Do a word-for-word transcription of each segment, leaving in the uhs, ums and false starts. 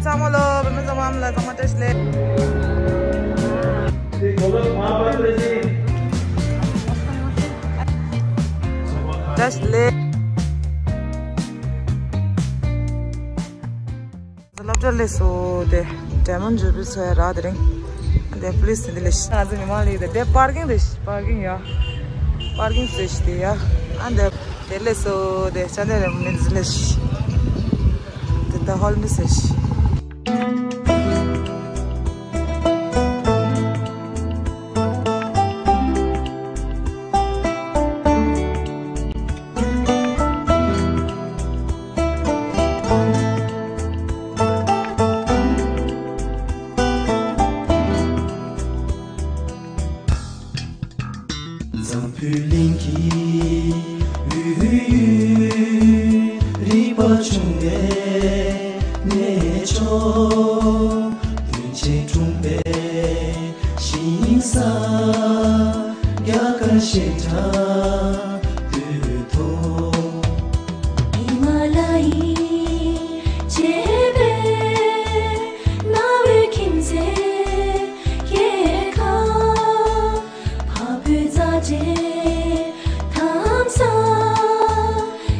ཚང་མ་ལོ། བོད་མི་ཚང་མ་ལ་ཚང་མ་བཀྲ་ཤིས་བདེ་ལེགས། བཀྲ་ཤིས་བདེ་ལེགས། སློབ་གྲྭ་སླེབས་སོང་། དེ་ཌའི་མོན་ཌི་ཇུ་བི་ལི་ཚོ་ཡ་ར། དེ་རིང་དེ་པུ་ལིས་དེ་འདི་ལས་ཤི། ང་ཚོ་མི་མང་ལས་དེ་དེ་པར་ཀིང་རེད། པར་ཀིང་ཡ། པར་ཀིང་བཟོས་ཤི་དེ་ཡ། ཨ་འདི་དེ་སླེབས་སོང་། དེ་ཅ་ནེ་རེ་མོ་ནི་འདི་ལས་ཤི། དེ་ད་ཧོལ་མི་ཟེར་ཤི། འཛམ་བུ་གླིང་གི་དབུས་རིག་པ་བྱུང་བའི་གནས་མཆོག་བདུན་ཅན་འཁྲུངས་པའི་ཞིང་ས། རྒྱ་གར་བཤད་གྲྭ་སྟོད་ཐོག་ཧི་མ་ལ་ཡི་བྱེས་པའི་གནའ་བོའི་ཁྱིམ་མཚེས་རྒྱལ་ཁབ། འཕགས་བོད་རྩ་འགྲན་དམ་ས།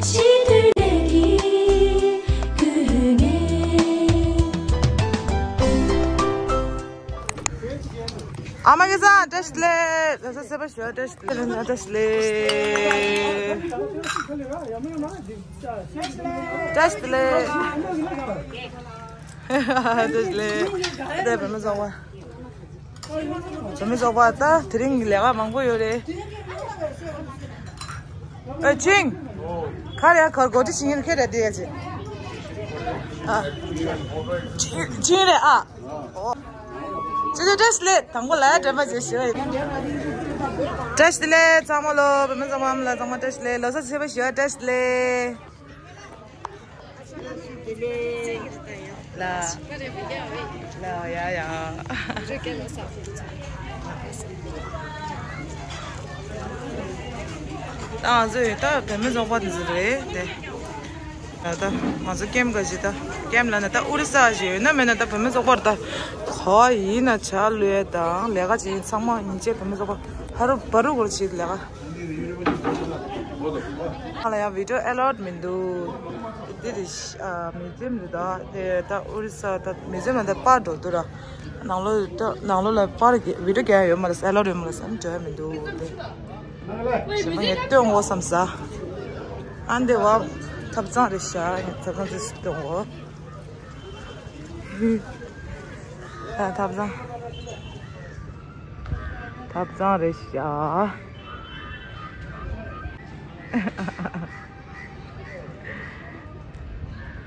སྤྱི་འཐུས་ལས་ཀྱི་དགོས་ངེས། ཨ་མ་སྐལ་བཟང་། བཀྲ་ཤིས་བདེ་ལེགས། ལོ་གསར་ཚེས་པ་ཞོ། བཀྲ་ཤིས་བདེ་ལེགས། བཀྲ་ཤིས་བདེ་ལེགས། བཀྲ་ཤིས་བདེ་ལེགས། བཀྲ་ཤིས་བདེ་ལེགས། དེ་བོད་མི་ཚོགས་པ། བོད་མི་ཚོགས་པ་ད་དེ་རིང་ལས་ཀ་མང་པོ་ཡོད་རེད། ཨ་ཆིང་། ཁ་རེ་ཁར་གོ་ཏི་ཆིང་ཁེ་རེ་དེ་ཡ་ཆི། ཨ་ཆིང་ཆིང་རེད་ཨ། ཨོ། ཅི་ཅི་བཀྲ་ཤིས་བདེ་ལེགས། དང་པོ་ལ་དྲན་པ་བྱེད་ཞུ། བཀྲ་ཤིས་བདེ་ལེགས་ཚང་མ་ལོ། བོད་མི་ཚང་མ་ལ་ཚང་མ་བཀྲ་ཤིས་བདེ་ལེགས། ལོ་གསར་ཚེས་པ་ཞུ། བཀྲ་ཤིས་བདེ་ལེགས། ལ། ལ་ཡ་ཡ། ད་ང་ཚོ་ད་བོད་མི་ཚོགས་པ་འདི་ཚོ་རེད་དེ། ད་ང་ཚོ་ཀེམ་ག་ཞིག་ད་ཀེམ་ལ་ན་ད་ཨོ་རི་ས་ཞིག་ཡོད་ན་མེད་ན་ད་བོད་མི་ཚོགས་པར་ད་ག་ཡིན་ན་ཆ་ལུས་དང་ལས་ཀ་བྱེད་ཚང་མ་ཉིན་བྱེད་བོད་མི་ཚོགས་པ་ཧ་རུ་བ་རུ་གོར་བྱེད་ལས་ཀ། ང་ལ་ཡང་བི་ཌི་ཡོ་ཨེ་ལའོཌ་མི་འདུག་འདི་རེད་ཤག་མིའུ་ཛི་ཡམ་རེད་ད། དེ་ད་ཨོ་རི་ས་ད་མིའུ་ཛི་ཡམ་ལ་ད་པར་འགྲོ་འདུག་ར། ནང་ལོགས་ད་ནང་ལོགས་ལ་པར་གི་བི་ཌི་ཡོ་རྒྱག་ཡ་ཡོད་མ་རེད། ཨེ་ལའོཌ་ཡོད་མ་རེད། ཨ་ནི་འགྲོ་ཡ་མི་འདུག་དེ་གཞན་པ་ངས་སྟོན་འོ་བསམ་ས། ཨ་འདི་བ་ཐབ་ཚང་རེད་ཤག་ངས་ཐབ་ཚང་དེ་སྟོན་འོ། ད་ཐབ་ཚང་། ཐབ་ཚང་རེད་ཤག་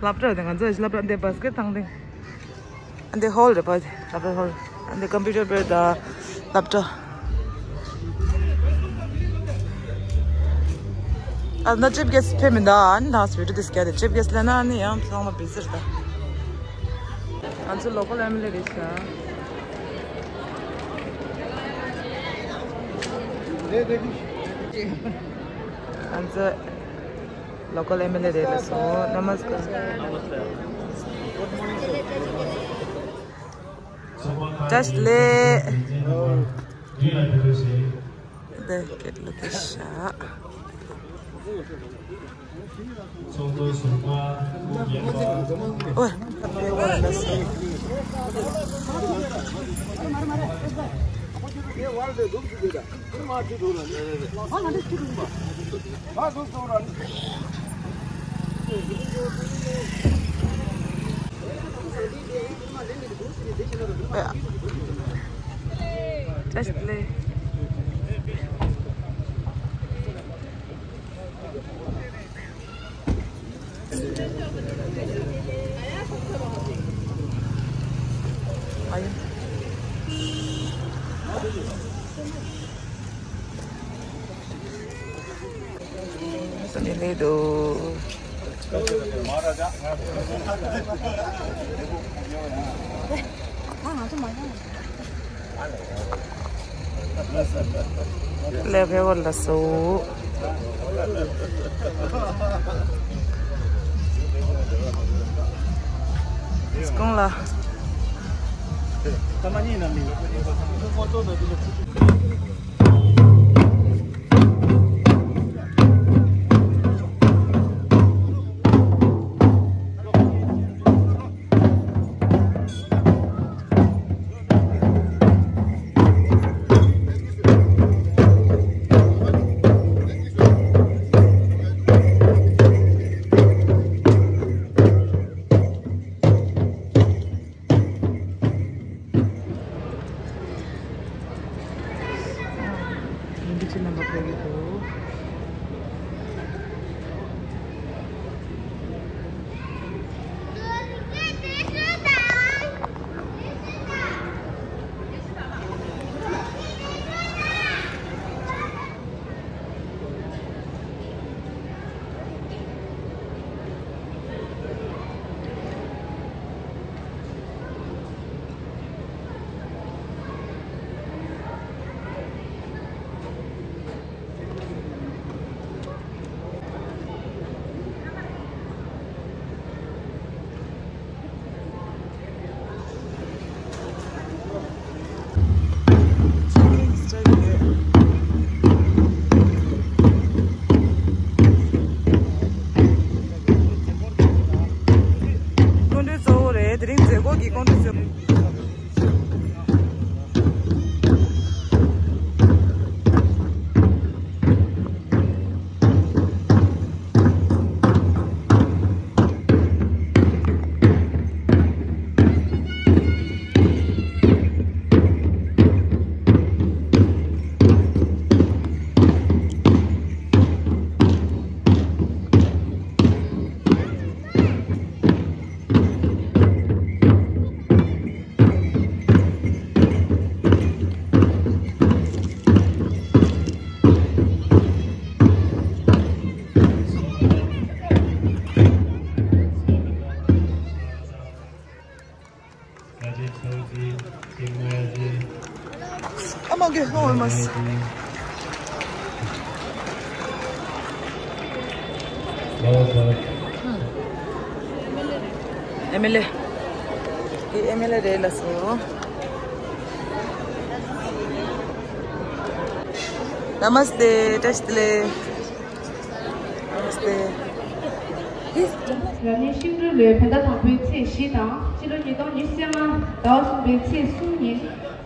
སློབ་གྲྭ་དེ་ང་ཚོ་སློབ་གྲྭ་འདི་བྷ་སི་ཀེཊ་ཐང་སྟེང་། འདི་ཧོལ་རེད་པ། སློབ་གྲྭ་ཧོལ། འདི་ཀམ་པུ་ཊར་པར་དང་སློབ་གྲྭ། ཨ་ན་ཅིབ་གེ་སི་ཕེ་མི་འདའ། ཨ་ནི་ཐང་སི་བི་ཏུ་དིས་ཀྱ་དེ་ཅིབ་གེ་སི་ལེ་ན་ཨ་ནི་ཡང་ཚང་མ་བི་ཟིར་ད། ང་ཚོ་ལོ་ཀལ་ཨེམ་ཨེལ་ཨེ་རེད་ཤག་ང་ཚོ་ལོ་ཀལ་ཨེམ་ཨེལ་ཨེ་རེད་ལ་སོང་། ནམ་སྐར། བཀྲ་ཤིས་བདེ་ལེགས། འདི་སྐད་ལ་དེ་ཤ། ཚོགས་གཙོ་ཟུར་པ་སྐུ་བརྙན་པ། ཨོ། Just play. ལས་ཕེ་བར་ལ་སོ། སྐོང་ལ། ཡིན་གྱི་ཅི་རྣམ་པ་ཕེབས་ཀྱི་འདུག་སྐུ་མགྲོན་གཙོ་བོ་རེད། དེ་རིང་མཛད་སྒོ་གི་སྐུ་མགྲོན་གཙོ་བོ། ཨ་མ་གི་ཧོ་མ་སི། ཨེམ་ཨེལ་ཨེ། དེ་ཨེམ་ཨེལ་ཨེ་རེད་ལ་སོ། नमस्ते, བཀྲ་ཤིས་བདེ་ལེགས། नमस्ते། རབ་གནས་ཤིང་འབྲུག་ལོའི་བོད་ཟླ་དང་པོའི་ཚེས་བཞི་དང་ཕྱི་ལོ་ཉིས་སྟོང་ཉི་ཤུ་རྩ་ལྔ་ཟླ་བ་གསུམ་པའི་ཚེས་གསུམ་ཉིན་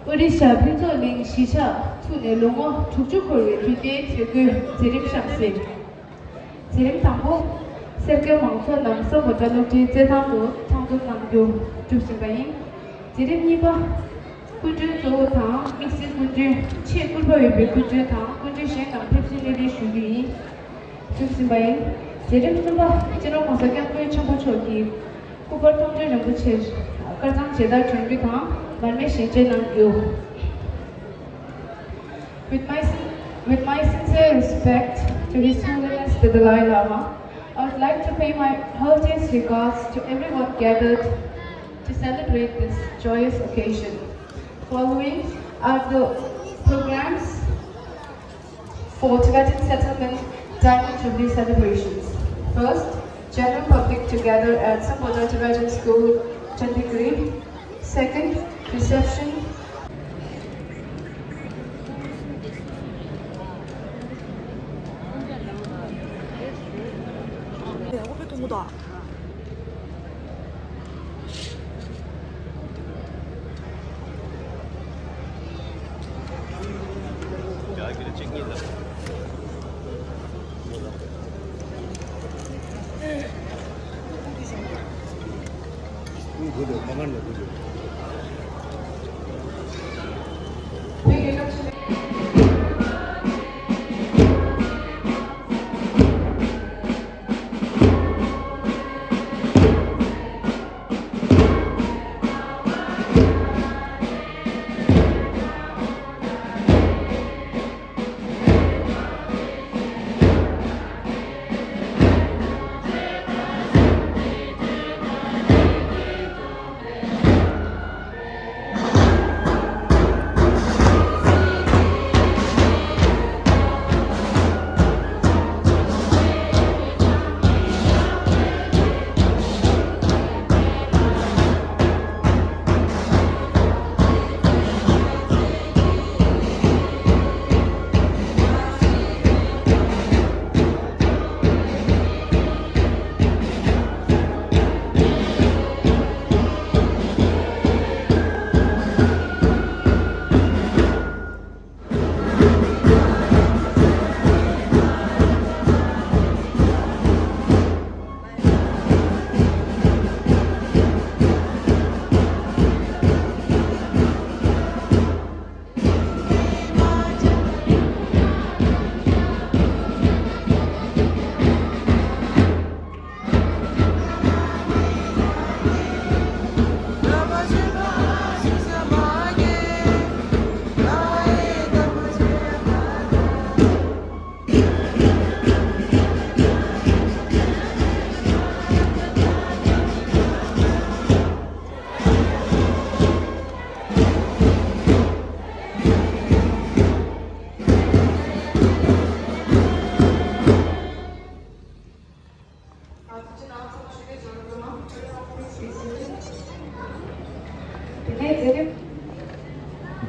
ཨོ་རི་ཤ་ཕུན་ཚོགས་གླིང་གཞིས་ཆགས་ཚུགས་ནས་ལོ་ངོ་དྲུག་ཅུ་འཁོར་བའི་དུས་དྲན་མཛད་སྒོའི་མཛད་རིམ་བཤམས་ཟིན། མཛད་རིམ་དང་པོ། སེར་སྐྱ་མང་ཚོགས་རྣམས་སམ་བྷོ་ཊ་སློབ་གྲྭའི་རྩེད་ཐང་དུ་ཚོགས་འདུ་གནང་རྒྱུ་གྲུབ་ཟིན་པ་ཡིན། མཛད་རིམ་གཉིས་པ། སྐུ་མགྲོན་གཙོ་བོ་དང་དམིགས་བསལ་སྐུ་མགྲོན། ཆེས་སྐུར་པ་ཡོད་པའི་སྐུ་མགྲོན་དང་སྐུ་མགྲོན་གཞན་རྣམས་ཕེབས་བསུའི་སྣེ་ལེན་ཞུ་རྒྱུ་ཡིན། གྲུབ་ཟིན་པ་ཡིན། མཛད་རིམ་གསུམ་པ། སྤྱི་ནོར་༸གོང་ས་༸སྐྱབས་མགོན་ཆེན་པོ་མཆོག་གི་སྐུ་པར་མཐོང་གྲོལ་རིན་པོ་ཆེར་དཀར་གཙང་མཇལ་དར་སྒྲོན་རྒྱུ་དང་མར་མེ་ཞལ་འབྱེད་གནང་རྒྱུ། With my sin- with my sincere respect to His Holiness the Dalai Lama, I would like to pay my heartiest regards to everyone gathered to celebrate this joyous occasion. Following are the programs for Tibetan Settlement Diamond Jubilee celebrations. First, general public to gather at Sambodha Tibetan School, Chandigarh. Second, reception.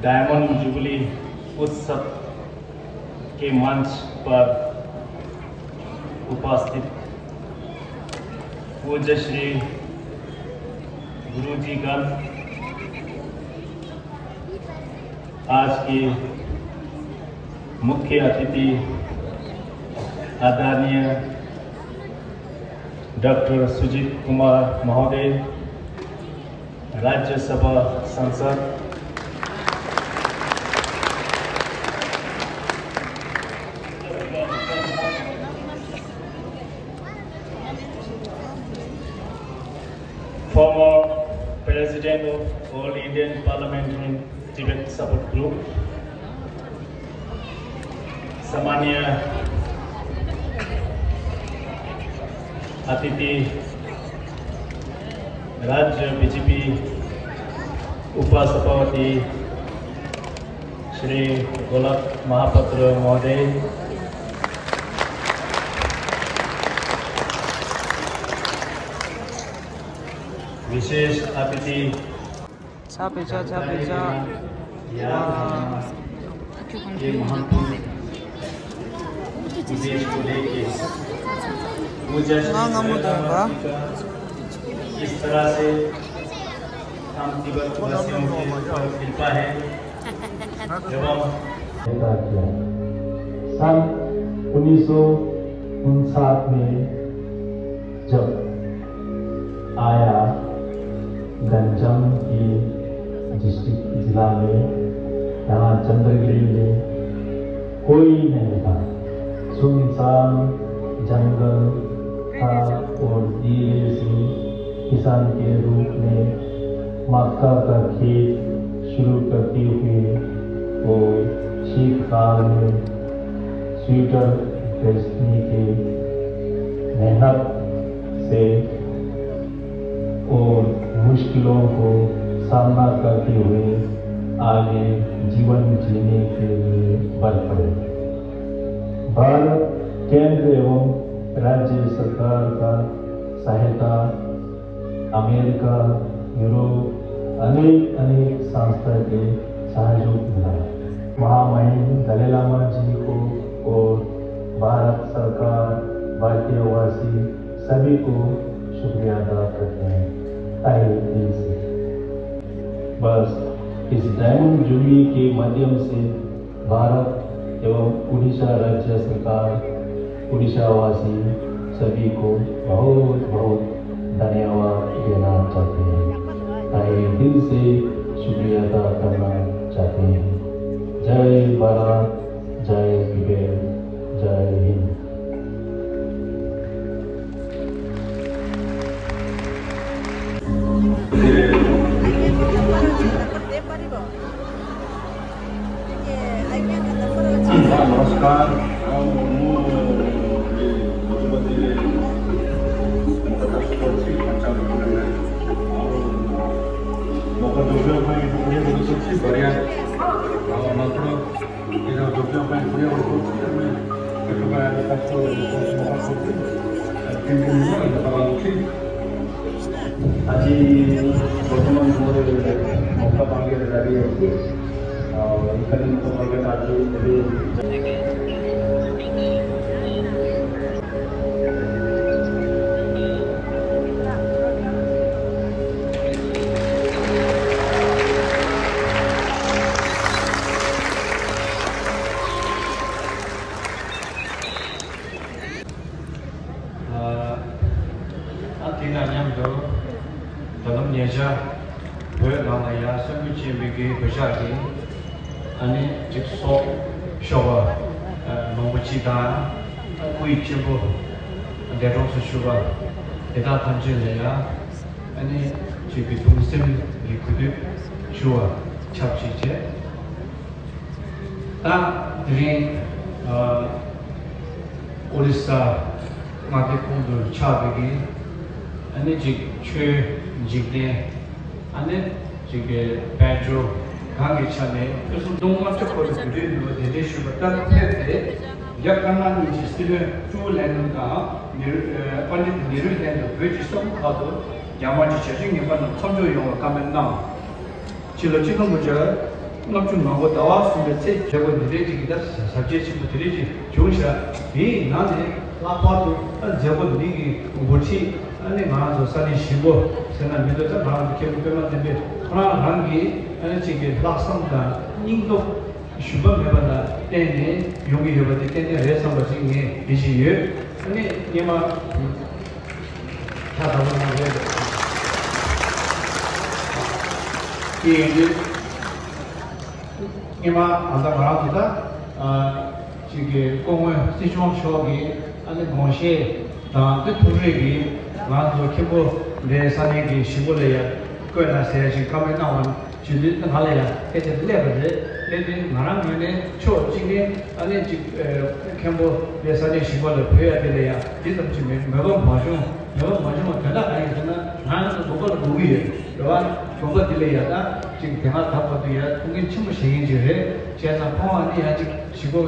Diamond jubilee उत्सव के मंच पर उपस्थित पूज्य श्री गुरुजीगण, आज के मुख्य अतिथि आदरणीय डॉक्टर सुजीत कुमार महोदय, राज्यसभा सांसद, former President of All Indian Parliamentary Tibet Support Group, सम्माननीय अतिथि, राज्य बीजेपी उपसभापति श्री गोलक महापात्र महोदय, विशेष अतिथि छा पे छा, छा पे छा। ये महत्वपूर्ण उद्देश्य को लेके पूज्य श्री हाँ, हाँ, मुद्दा होगा। इस तरह से हम तिब्बत वासियों के ऊपर कृपा है। एवं सन उन्नीस सौ उनसठ में जब आया, गंजाम की डिस्ट्रिक्ट जिला में, यहाँ चंद्रगिरी में कोई नहीं था, सुनसान जंगल था और धीरे से किसान के रूप में मक्का का खेत शुरू करते हुए वो शीतकाल में स्वेटर बेचने के मेहनत से और मुश्किलों को सामना करते हुए आगे जीवन जीने के लिए बढ़ पड़े। भारत केंद्र एवं राज्य सरकार का सहायता, अमेरिका, यूरोप, अनेक अनेक संस्था के सहयोग मिला। महामहिम दलाई लामा जी को और भारत सरकार, भारतीय वासी सभी को शुक्रिया अदा करते हैं तहे दिल से। बस इस डायमंड जुबली के माध्यम से भारत एवं उड़ीसा राज्य सरकार, उड़ीसा वासी सभी को बहुत बहुत धन्यवाद देना चाहते हैं। तहे दिल से शुक्रिया अदा करना चाहते हैं। जय भारत, जय तिब्बत, जय हिंद। ନମସ୍କାର। ଆଉ ମୁଁ ଗଜପତିରେ ମକର ଚାଷ କରୁଛି, ପାଞ୍ଚ ଆଠ କିଲୋମିଟର। ଆଉ ମକର ଯୋଗିବା ପାଇଁ ପଡ଼ିଆ ଗୋଟେ ଅଛି, ବରିଆ ଆଉ ମାଙ୍କଡ଼, ଏ ଯେଉଁ ଯୋଗିବା ପାଇଁ ପଡ଼ିଆ ଗୋଟେ କରୁଛି। ଆମେ କେତେବେଳେ ଆମେ ତାକୁ ମକର କରୁଛୁ, ତିନି ଦିନ ହେଲା ବେପାର ହେଉଛି। ଆଜି ବର୍ତ୍ତମାନ ମୋର ମକା ମାର୍କେଟ ଲାଗି ଯାଇଛି। ଆଉ ଇକାଲି ମକା ମାର୍କେଟ ଆଜି ଏବେ ཨ་དེ་དང་མཉམ་དུ་ད་ལམ་ཉེ་ཆར་བོད་ནང་ལ་ཡང་གསོན་པོ་སྐྱེས་པའི་གི་བོད་ཤག་གི་ཨ་ནི་གཅིག་སྲོག་ཤོར་བ་མང་པོ་ཅིག་དང་སྐུ་ཡི་གཅེན་པོ་འདས་གྲོངས་སུ་གྱུར་པ་དེ་དག་ཐམས་ཅད་ལ་ཡང་ཨ་ནི་གཅིག་གི་གདུང་སེམས་ཀྱི་གུས་འདུད་ཞུ་བ་ཆབས་ཅིག་བྱས། ད་དེ་རིང་ཨ་ཨོ་རི་ས་མངའ་སྡེ་ཁོངས་སུ་ཆགས་པའི་གི་ཨ་ནི་ཅིག་ཆོས་འཇིག་རྟེན་ཨ་ནི་ཅིག་གི་དཔལ་འབྱོར་གང་གི་ཆ་ནས་ཕུན་སུམ་ཚོགས་པ་ཆགས་ཁོ་རེ་དེ་འདྲའི་འདུག་དེ་འདྲའི་ཞུས་པ་ལྟར་ཕེབས་ཏེ་རྒྱ་དཀར་ནག་གཉིས་ཀྱི་སྲིད་བློན་ཀྲུའུ་ལེན་ལུན་དང་ནེ་རུ་ཨ་པཎྜི་ཏ་ནེ་རུའི་ལྷན་དུ་བོད་ཀྱི་ས་ཁུལ་ཁག་ཏུ་རྒྱ་དམར་གྱི་ཞབས་ཞུ་ངན་པ་རྣམས་མཚམས་འཇོག་ཡོང་བར་བཀའ་མོལ་གནང་། ཕྱི་ལོ་ཆིག་སྟོང་དགུ་བརྒྱ་ ལྔ་བཅུ་ང་དགུ་ཟླ་བ་གསུམ་པའི་ཚེས་མཛད་སྒོ་འདི་འདྲའི་ཅིག་གི་ད་ཟབ་རྒྱས་ཆེན་པོ་དེ་འདྲའི་ཅིག་བྱུང་ཤག་དེའི་ནང་ནས་ལྷག་པར་དུ་ད་མཛད་སྒོ་འདི་གི་འགོ་ཁྲིད་ཨ་ནི་ང་རང་ཚོ་ས་གནས་གཞིས་སྒོ་ཟེར་ན་མི་འདུག་ད་ང་རང་ཚོ་མཁན་པོ་པད་མ་བསྟན་འཕེལ་ཁོ་རང་རང་གི་ཨ་ནི་ཅིག་གི་ལྷག་བསམ་དང་སྙིང་སྟོབས་ཞུམ་པ་མེད་པ་ལ་བརྟེན་ནས་ཡོང་གི་ཡོད་པ་དེ་ཏན་ཏན་རེད་བསམ་པ་ཅིག་ངས་ཡིད་ཆེས་ཡོད། ཨ་ནི་སྔོན་མ་ད་ད་ལོ་ནང་རེད། དེ་ཡིན་དུས། སྔོན་མ་ང་ཚོ་ང་རང་ཚོ་ད་ཅིག་གི་སྐུ་ངོ་སྲིད་སྐྱོང་མཆོག་གི་ཨ་ནི་དགོངས་བཞེད་དང་དེ་ཐུགས་རེ་གིས་ང་ཚོ་མཁན་པོ་འདིའི་ས་གནས་ཀྱི་གཞིས་སྒོ་ལ་ཡ་བསྐོས་ན་ཟེར་ཞིག་བཀའ་མོལ་གནང་བ་བྱེད་དུས་ང་ལ་ཡ་སྐད་ཆ་སླེབས་པ་རེད། སླེབས་དུས་ང་རང་ངོས་ནས་ཕྱོགས་གཅིག་ནས་ཨ་ནི་ཅིག་མཁན་པོ་འདིའི་ས་གནས་གཞིས་སྒོ་ལ་བོད་ཡ་དེ་ལ་ཡ་འདི་ཙམ་ཅིག་མེད་མོས་པ་མ་བྱུང་། མོས་པ་མ་བྱུང་བ་དོན་དག་གང་ཡིན་ཟེར་ན་ང་རང་ཚོ་དགོན་པ་ལ་དགོས་ཀྱི་ཡོད། རེད་བ། དགོན་པ་འདི་ལ་ཡ་ད་ཅིག་དེ་སྔ་ད་བར་དུ་ཡ་ཐུགས་འགན་ཆེན་པོ་བཞེས་མཁན་ཅིག་རེད། བྱས་ཙང་ཁོང་ཨ་ནི་ཡང་ཅིག་གཞིས་སྒོ་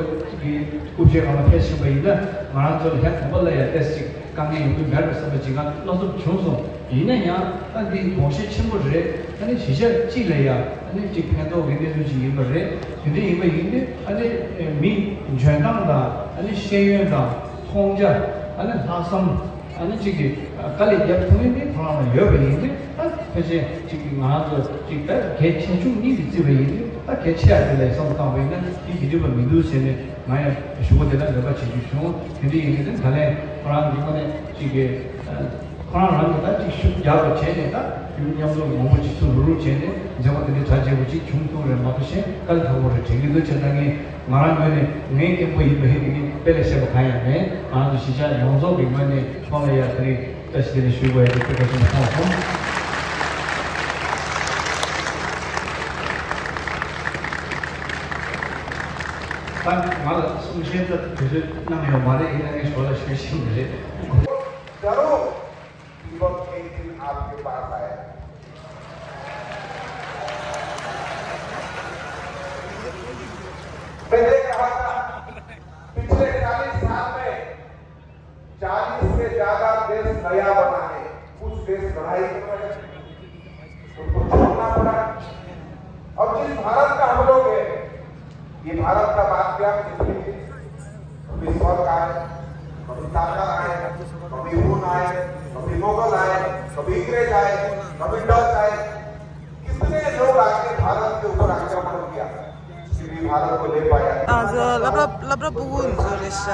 གི་རྐུབ་བཅས་སྒང་ལ་ཕེབས་ཕྱིན་པ་ཡིན་ན་ང་རང་ཚོ་ལ་ཡང་དགོན་པ་ལ་ཡ་ཏོག་ཙམ་ཅིག་དཀའ་ངལ་ཡོང་གི་མེད་པ་བསམ་པ་ཅིག་ང་བློ་འཚབ་བྱུང་སོང་། ཡིན་ན་ཡང་ད་འདི་དགོངས་བཞེད་ཆེན་པོ་རེད། ཨ་ནི་གཞིས་ཆགས་གཅིག་ལ་ཡ་ཨ་ནི་ཅིག་ཕན་ཐོགས་ཀྱི་གནས་ཚུལ་ཅིག་ཡིན་པ་རེད། དེ་འདྲ་ཡིན་པ་ཡིན་དུས་ཨ་ནི་མི་འཇོན་ཐང་དང་ཨ་ནི་ཤེས་ཡོན་དང་མཐོང་རྒྱ་ཨ་ནི་ལྷག་བསམ། ཨ་ནི་གཅིག་གིས་དཀའ་ལས་རྒྱབ་ཐུབ་མཁན་དེ་ཁོ་རང་ལ་ཡོད་པ་ཡིན་དུས་ད་ཕལ་ཆེར་གཅིག་གིས་ང་རང་ཚོ་གཅིག་ད་གལ་ཆེ་ཆུང་གཉིས་ཀྱིས་བརྩིས་པ་ཡིན་དུས་ད་གལ་ཆེ་ཡ་དེ་ལ་བསམ་བློ་བཏང་བ་ཡིན་ན་དེ་ཡིད་འགྲིག་པ་མི་འདུག་ཟེར་ནས་ང་ཡང་ཞུ་བ་དེ་ལ་འདོད་པ་བྱེད་རྒྱུ་བྱུང་། དེ་འདྲ་ཡིན་དུས་ད་ལན་ཁོ་རང་གི་ངོས་ནས་གཅིག་གིས་ཁོ་རང་རང་གིས་ད་གཅིག་ཤུགས་རྒྱག་པ་བྱས་ནས་ད་མཉམ་དུ་མང་པོ་ཅིག་ཚུར་རུག་རུག་བྱས་ནས་མཛད་སྒོ་དེ་འདྲའི་གྲ་རྒྱས་པོ་ཅིག་བྱུང་ཐུབ་རེད་མ་གཏོགས་གཞན་དཀའ་ལས་ཁག་པོ་རེད་དྲན་གྱི་འདུག་བྱས་ཙང་ངས། ང་རང་ངོས་ནས་ངའི་མཁན་པོ་ཡིན་པ་ཧེ་དེ་ནི་དཔེ་ལས་བཤད་པ་གང་ཡང་མེད། ང་རང་ཚོ་གཞིས་ཆགས་ཡོངས་རྫོགས་ཀྱི་ངོས་ནས་ཁོང་ལ་ཡང་དེ་རིང་བཀྲ་ཤིས་བདེ་ལེགས་ཞུ་དགོས་ཡ་དེ་དཔེ་དགའ་ཞིག་མཐོང་སོང་། ད་ང་ལ་གསུང་བཤད་ད་དུས་ཚོད་གནང་ཡོད་མ་རེད། ཡིན་ན་ངས་ཞོར་ལ་ཞུ་ཤེས་མི་རེད། जरूर दीपक एक दिन आपके पास आएगा। मैंने कहा था, पिछले चालीस साल में चालीस से ज्यादा देश नया बना है, कुछ देश लड़ाई कर रहे हैं, उनको छोड़ना पड़ा। और जिस भारत का हम लोग हैं, ये भारत का बात क्या, जिसमें कभी स्वर्ग आए, कभी ताकर आए, कभी हुन आए, कभी मुगल आए, कभी अंग्रेज आए, कभी डच आए, कितने लोग आके भारत के ऊपर आक्रमण किया, फिर भी भारत को ले पाया। ང་ཚོ་སློབ་གྲྭ་སློབ་གྲྭ་སྤུ་གུ་ཚོ་རེད་ཤག་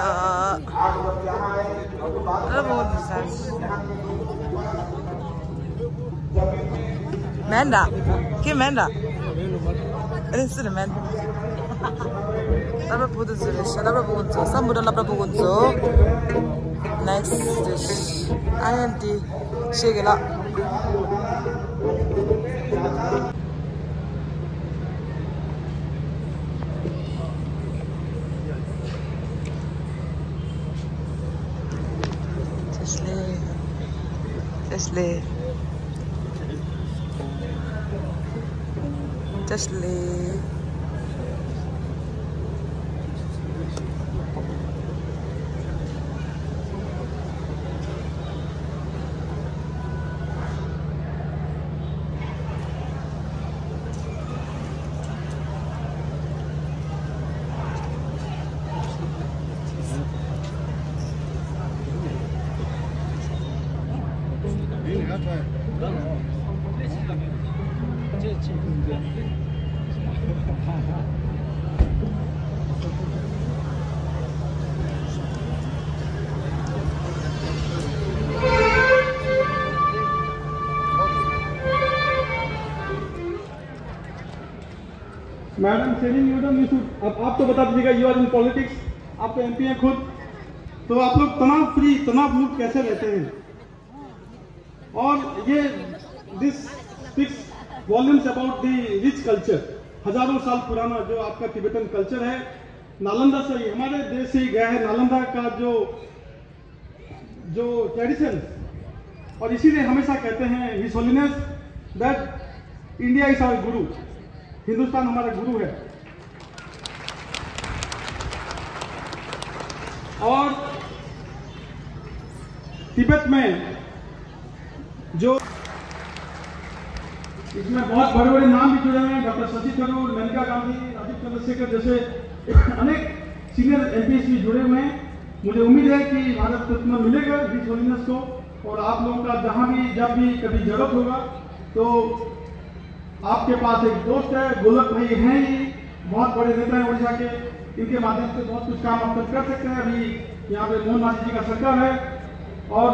སློབ་གྲྭ་སྤུ་གུ་ཚོ་རེད་ཤག་མེན་ད། ཁྱེད་མེན་ད། ཨ་རིང་སི་རེད་མེན། སློབ་གྲྭ་སྤུ་གུ་ཚོ་རེད་ཤག་སློབ་གྲྭ་སྤུ་གུ་ཚོ་སམ་བྷོ་ཊ་སློབ་གྲྭ་སྤུ་གུ་ཚོ། ནེག་སི་ཊི་ཨའི་ཨེན་ཊི། ཤེས་ཀྱི་ལགས། བཀྲ་ཤིས་བདེ་ལེགས། བཀྲ་ཤིས་བདེ་ལེགས། བཀྲ་ཤིས་བདེ་ལེགས། madam Celine, you don't need to, अब आप तो बता दीजिएगा, यू आर इन पॉलिटिक्स, आप तो एमपी हैं खुद, तो आप लोग तनाव फ्री, तनाव मुक्त कैसे रहते हैं? और ये, this speaks volumes about the rich culture। हजारों साल पुराना जो आपका टिबेटन कल्चर है, नालंदा से ही, हमारे देश से ही गया है। नालंदा का जो, जो ट्रेडिशन, और इसीलिए हमेशा कहते हैं his holiness that India is our guru, Hindustan हमारा गुरु है। और तिब्बत में जो इस इसमें बहुत बड़े बड़े नाम भी जुड़े हुए हैं, डॉक्टर शशि थरूर, मेनका गांधी, राजीव चंद्रशेखर जैसे अनेक सीनियर एमपीज भी जुड़े हुए हैं। मुझे उम्मीद है कि भारत रत्न मिलेगा हिज होलीनेस को, और आप लोगों का जहाँ भी, जब भी कभी जरूरत होगा, तो आपके पास एक दोस्त है, गोलक भाई हैं ही, बहुत बड़े नेता हैं उड़ीसा के, इनके माध्यम से बहुत कुछ काम आप तक कर सकते हैं। अभी यहाँ पे मोहन मांझी जी का सरकार है, और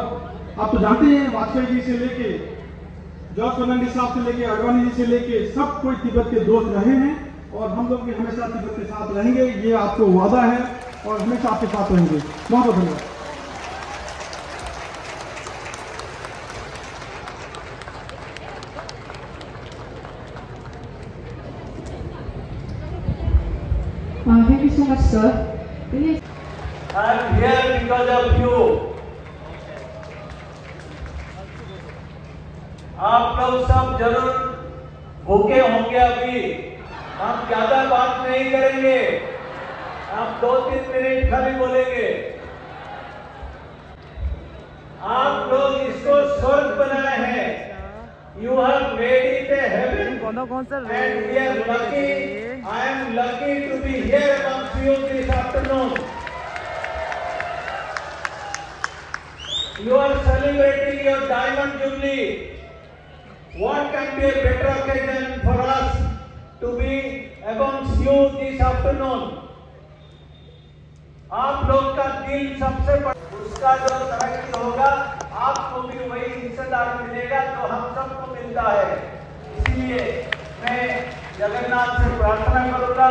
आप तो जानते हैं, वाजपेयी जी से लेके, जॉर्ज फर्नांडिस साहब से लेके, आडवाणी जी से लेके, सब कोई तिब्बत के दोस्त रहे हैं, और हम लोग भी हमेशा तिब्बत के साथ रहेंगे, ये आपको वादा है, और हमेशा आपके साथ रहेंगे। बहुत बहुत धन्यवाद। Uh, thank you so much, sir. Really, I am here because of you. आप लोग सब जरूर भूखे होंगे अभी, हम ज्यादा बात नहीं करेंगे, हम दो तीन मिनट खाली बोलेंगे। आप लोग इसको स्वर्ग बनाए हैं, you have made it a heaven, and we are lucky, I am lucky to be here amongst you this afternoon. You are celebrating your diamond jubilee. What can be a better occasion for us to be amongst you this afternoon? आप लोग का दिल सबसे बड़ा, उसका जो तरक्की होगा, आपको भी वही हिस्सेदारी मिलेगा जो हम सबको मिलता है। इसीलिए मैं जगन्नाथ से प्रार्थना करूंगा,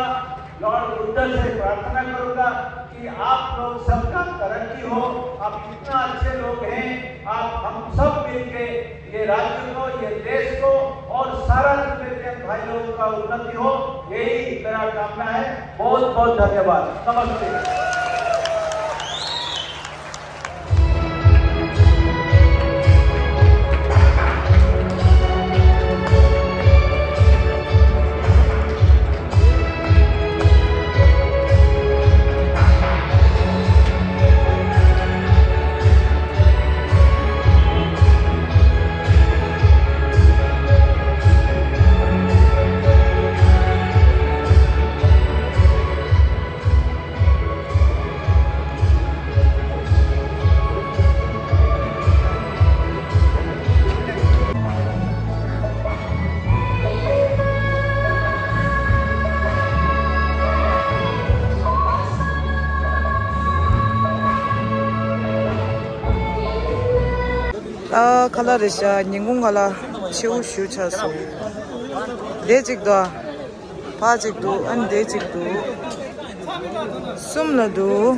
लॉर्ड बुद्ध से प्रार्थना करूंगा कि आप लोग सबका तरक्की हो। आप इतना अच्छे लोग हैं, आप हम सब मिलके ये राज्य को, ये देश को और सारा तिब्बतियन भाई लोगों का उन्नति हो, यही मेरा कामना है। बहुत बहुत धन्यवाद। नमस्ते। ཨ་ཁ་ལག་རེད་ཤག་ཉིན་གུང་ཁ་ལག་མཆེ་བོ་ཞུ་ཆགས་སོང་། དེ་གཅིག་དང་། ཕ་གཅིག་འདུག་ཨ་ནི་དེ་གཅིག་འདུག་གསུམ་ལ་འདུག་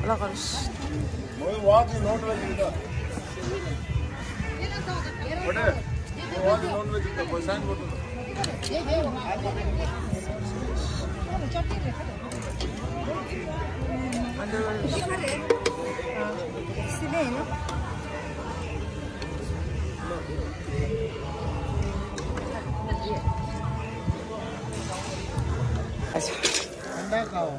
ལ་གར་ཤི། मोहित, वहाँ की नॉन वेज बेटा। बेटे, वो वहाँ की नॉन वेज बेटा, कोई साइन बोल दो। अच्छा। ठंडा खाओ।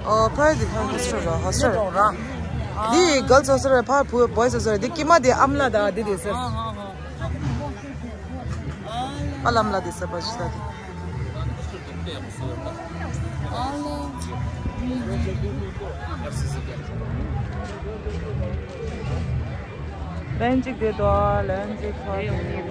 ཨོ་ཕ་ཡི་དེ་ཕ་ཧོ་སི་ཊེལ་ར། ཧོ་སི་ཊེལ་ར། འདི་གརལ་སི་ཧོ་སི་ཊེལ་ར། ཕ་བུ་བོའི་ཧོ་སི་ཊེལ་ར། འདི་ཀྱི་མ་དེ་ཨ་མ་ལགས་དང་འདི་དེ་ཟེར། ཨ་ལམ་ལ་དེ་ས་པ་ཞིག་ད་དེ། ལན་གཅིག་དེ་དོ་ལན་གཅིག་ཁ་དེ། ད་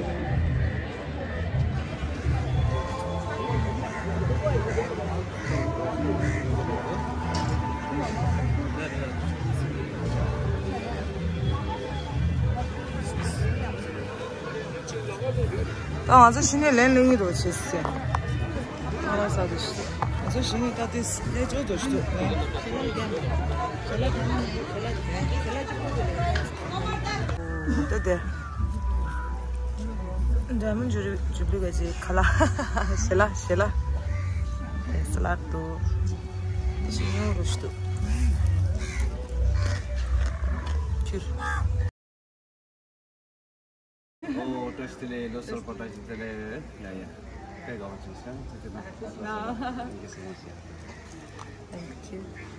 ང་ཚོ་ཕྱི་ནས་ལན་ལེན་གྱི་རོགས་བྱེད་ཟེར། ཁ་ལག་ཟ་དུས་ང་ཚོ་ཕྱི་ནས་ད་ལྟའི་ལས་ཅོ་དོ་ཞིག་འདུག་ནས། དེ་དེ། འདྲ་མིན་ཇུ་རི་ཇུ་བླི་ག་ཅི་ཁ་ལ། ཤེ་ལ་ཤེ་ལ། དེ་ས་ལ་དུ། དེ་ཤི་ཉུང་རུ་ཤི་དུ། ཁྱུར། ཨོ་བཀྲ་ཤིས་བདེ་ལེགས། ལོ་གསར་པ་བཀྲ་ཤིས་བདེ་ལེགས། ཡ་ཡ། སྐད་ག་བ་ཅུང་ཟད་ཚེ་ཚེ་ན། Thank you so much. Thank you.